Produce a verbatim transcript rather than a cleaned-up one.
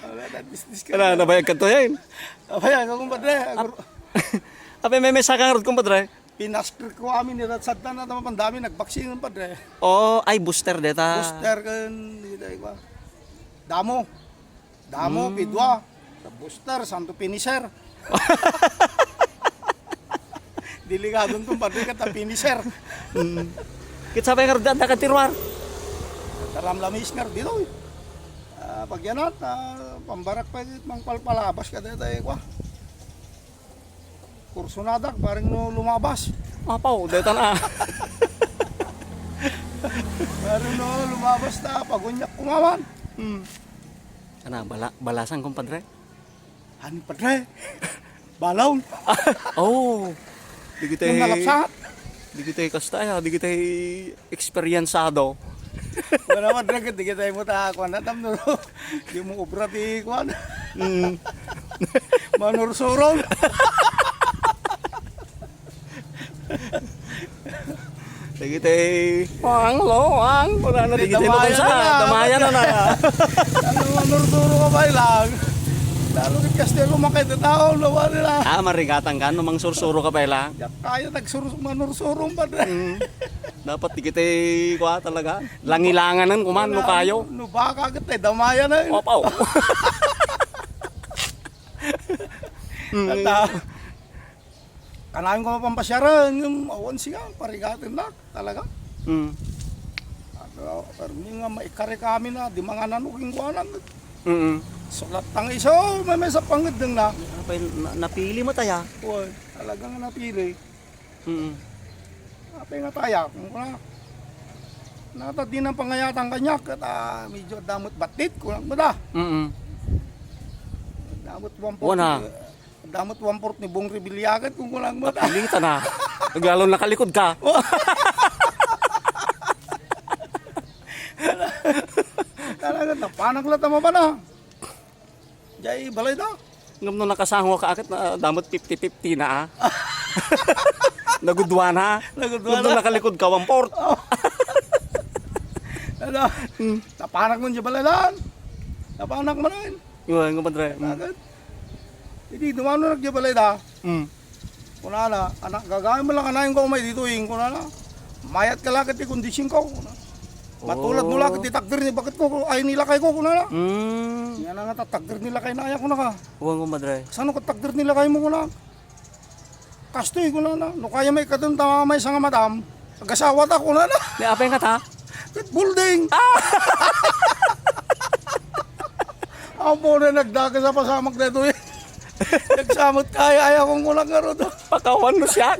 Wala na, dismiss ka Kana, na. Nabayag ka to yan. Nabayag ako, kumpadre. Agur- Apay, may mesa ka ngarud, kumpadre? Pinaskir ko amin, nila sadta na, tama, pandami, nagbaksin, kumpadre. Oo, ay, booster deta. Booster kan, dita, ikwa. Damo. Damo, Mm. P dua. Sa booster, santo finisher. Delikado to, kumpadre, ket ta finisher. Mm. Ket sapay ngarud, adda ka tiruar? Taramlamis ngarud ditoy. Ah, pagyanat, ah, pambarak pa iti mangpalpalabas ka dayta, ikwa. Kursunadak, bareng no lumabas. Apaw, dayta na. Bareng no lumabas ta, paguniak kumaman. Hmm. Ana, bala-, balasan, kumpadre? Ani, padre? Balon. Oh. Di kita Nung nalapsat? Di kita kasta ya, di kita eksperyensado. Wala, padre, di kita mo ta, kuwan na, tam, no? Di mo obra ti, kuwan. Mm. Manursurong. Dagiti, "Wang, lo, wang." Wala na, dagiti damayan lukansa, na. Damayan na na. Ano, manursuro ka ba ilang? Lalo ni Kastelo, makay ti tao, lawa nila. Ah, marigatan ka, no, mangsursuro ka pa ilang? Diak kaya nagsur-, manursuro, padre. Mm. Dapat dagiti, kwa talaga. Langilanganan, kuman, no, kayo. No, baka agad tayo, damayan na yun. Opo. Mm. At, ah, Kanayon ko mapampasiaran, ngem awan siya, parigatennak, talaga. Mm. Ano, permi nga maikari kami na, di manganan o ginkuanan. Mm. Sulat tang iso, may, may sa pangeddeng na. Apay, na-, napili mo taya? Uy, talagang napili. Mm. Apay nga taya, kung kuna, nata di nang pangayatan kanya, ket, ah, medyo damot batit, kulang mo da. Mm. Damot one forty. Wana. Damot one-fourth ni Bong Revilla ket kung kulang mo. Napilitan na. Lalo nakalikod ka. Talaga, napanak la tama ba na? Jay, balay da. Ngem no nakasango ka, akit na damot fifty fifty na, ah. Nagudua na. Nagudua Ngem no na. Nakalikod ka, one-fourth. Oh. Ano? Hmm. Napanak mo jay balay da. Napanak mo rin. Yun, kumpadre. Mm. Agad. Idi, dumano nagdibalay da. Mm. Kunana, "Anak, gagayon mo lang kanayon ko umay dito, ing," kunana. "Mayat ka lang iti kondisyon ko," kuna. "Matulad mo lang Oh. Iti takder ni bakit ko, ay nilakay ko," kunana. Mm. Yan nga ta-, takder nilakay na aya, kuna ka. Uwan, kumpadre. "Saan ko takder nilakay mo," kuna. Kastoy, kunana, "No kaya may kadun ta may sanga madam, agasawa ta," kunana. Ni apay nga ta? Ket building. Ah! Apo na nagdakas a pasamak daytoy. Nagsamot kaya, ay, akong kulang nga rudo. Pakawan no siya.